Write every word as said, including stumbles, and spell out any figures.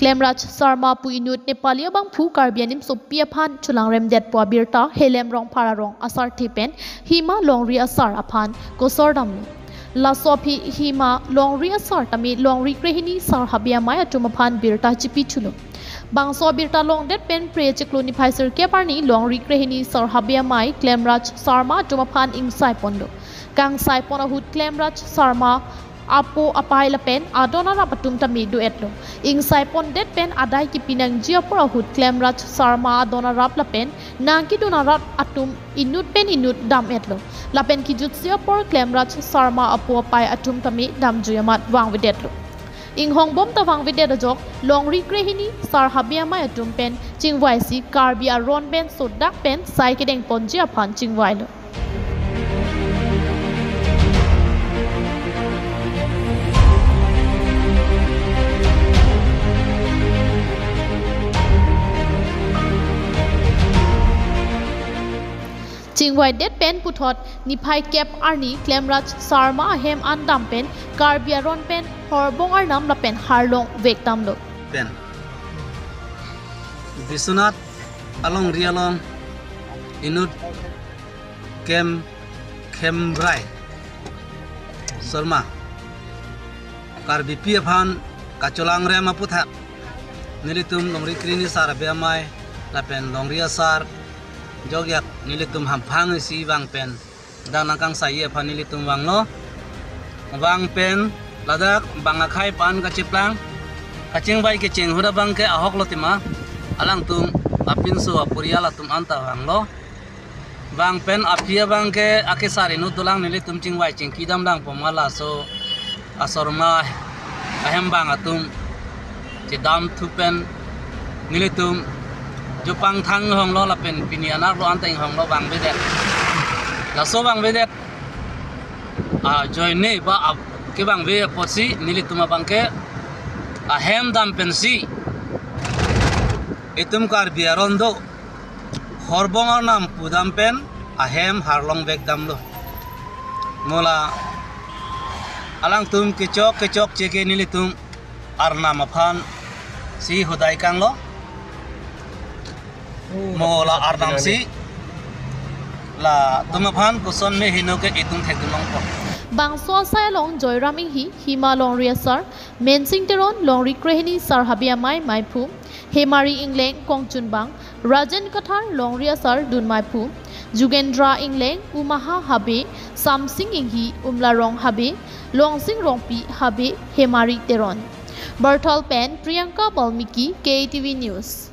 Klemraj Sarma pu inut Nepali abangphu Karbi animsopi aphan cholangrem detpo abirta Helem Rongphar arong asarthe pen Hima Longri asar aphan kosor damlo. Laso aphi Hima Longri asar tame Longri krehini sar habe amei atum aphan birta chipi thulo. Bangso abirta longdet pen Phre chiklo niphai sirkep arni Longri krehini sar habe amei Klemraj Sarma atum aphan ingsai ponlo. Kangsai pon ahut Klemraj Sarma apo apai lapen adon arap atum tame do-etlo. Ingsai pondet pen adai kipi nangji apor ahut Klemraj Sarma adon arap lapen nangkedun arap atum inut pen inut dam-etlo. Lapen kejutsi apor Klemraj Sarma apo apai atum tame damjui amat vangvedetlo. Inghongbom ta vangvedet ajok Longri krehini sar habe amei atum pen chingvaisi Karbi aron pen sodak pen sai kedeng ponji aphan chingvailo. Chingvaidet pen puthot niphai kep arni Klemraj Sarma ahem an dam pen Karbi aron pen Horbong Arnam lapen Harlong vekdamlo. Pen Biswanath alongri along inut Kem Khemrai Sarma Karbipi aphan kacholangrem aputhak nelitum Longri krehini sar habe amei lapen Longri asar jokjak nelitum hamphang isi vang pen dang nangkangsai aphan nelitum vanglo. Vang pen ladak bang akhei pan kachiplang kachingvai kecheng ahut abangke ahoklo tima, alangtum apinso aporial atum anta vanglo. Vang pen aphi abangke akesar inut dolang nelitum chingvai chingki damdang poma laso a Sarma ahem bang atum chedamthu pen nelitum jupang thang inghonglo lapen pini anerlo anta inghonglo vangvedet. Laso vangvedet ajoine ba ap- kevangve apotsi nelitum abangke ahem dam pensi itum Karbi aron do Horbong Arnam pu dam pen ahem Harlong vekdamlo. Mo la alangtum kechok kechokche ke nelitum Arnam aphansi hodai kanglo. Mo la Arnamsi latum aphan koson me heno ke itum thekdun longpo. Bangso asai along Joyram Inghi, Hima Longri asar, Mensing Teron Longri krehini sar habe amei meiphu, Hemari Ingleng kongchunbang, Rajen Kathar Longri asar dun meiphu, Jugendra Ingleng Umaha habe, Samsing Inghi Umlarong habe, Longsing Rongpi habe, Hemari Teron. Barthal pen Priyanka Balmiki, K T V News.